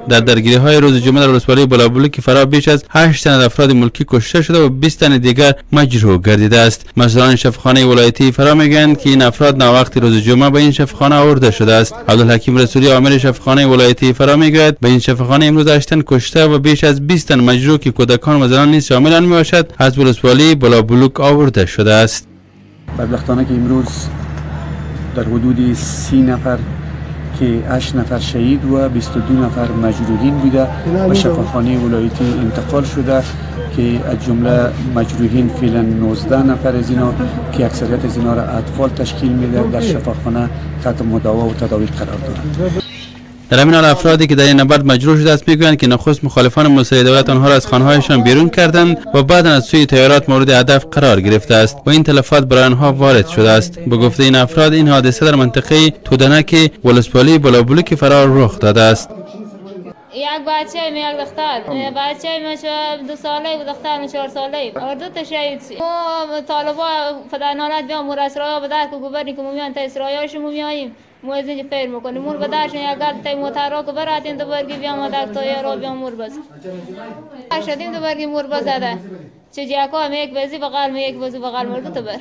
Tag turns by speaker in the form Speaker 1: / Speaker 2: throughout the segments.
Speaker 1: در درگیری های روز جمعه در ولسوالی بالابلوک فراه بیش از 8 تن از افراد ملکی کشته شده و 20 تن دیگر مجروح گردیده است. مسئولان شفاخانه ولایتی فراه میگویند که این افراد ناوقت روز جمعه به این شفاخانه آورده شده است. عبدالحکیم رسولی آمر شفاخانه ولایتی فراه میگوید به این شفاخانه امروز 8 تن کشته و بیش از 20 تن مجروح که کودکان و زنان نیز شامل آن میباشد از ولسوالی بالابلوک آورده شده است.
Speaker 2: بدبختانه که امروز در حدود 30 نفر که 8 نفر شهید و 22 نفر مجروحین بوده و شفاخانه ولایتی انتقال شده که از جمله مجروحین فعلا 19 نفر از اینا که اکثریت از اینا را اطفال تشکیل میده در شفاخانه تحت مداوا و تداوی قرار دارند.
Speaker 1: در همین حال افرادی که در این نبرد مجروح شده است میگویند که نخست مخالفان مسلح دولت آنها را از خانه‌هایشان بیرون کردند و بعد از سوی طیارات مورد هدف قرار گرفته است و این تلفات برای آنها وارد شده است. به گفته این افراد این حادثه در منطقه تودنک ولسوالی بالابلوک فرار رخ داده است.
Speaker 3: یک بچه می یک دختر، بچه می 2 ساله و دختر می 4 ساله اور دو تا شهید. ما طالبا فدانالت بیا مور اسرائیل به در کو گبرنی که میان تا اسرائیل شمو میاییم مو از اینجا فیر میکنیم مور به درشن یک گل تا موترا که براتین دو برگی بیا ما در تا یارو بیا مور بز شدیم دو برگی مور بزده چه جاکا می یک بزی بغل می یک بزی بغل مور دو تا بر.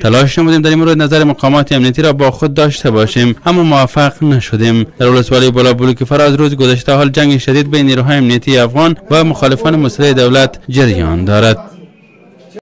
Speaker 1: تلاش نمودیم در این مورد نظر مقامات امنیتی را با خود داشته باشیم اما موفق نشدیم. در ولسوالی بالابلوک فراه از روز گذشته حال جنگ شدید بین نیروهای امنیتی افغان و مخالفان مسلح دولت جریان دارد.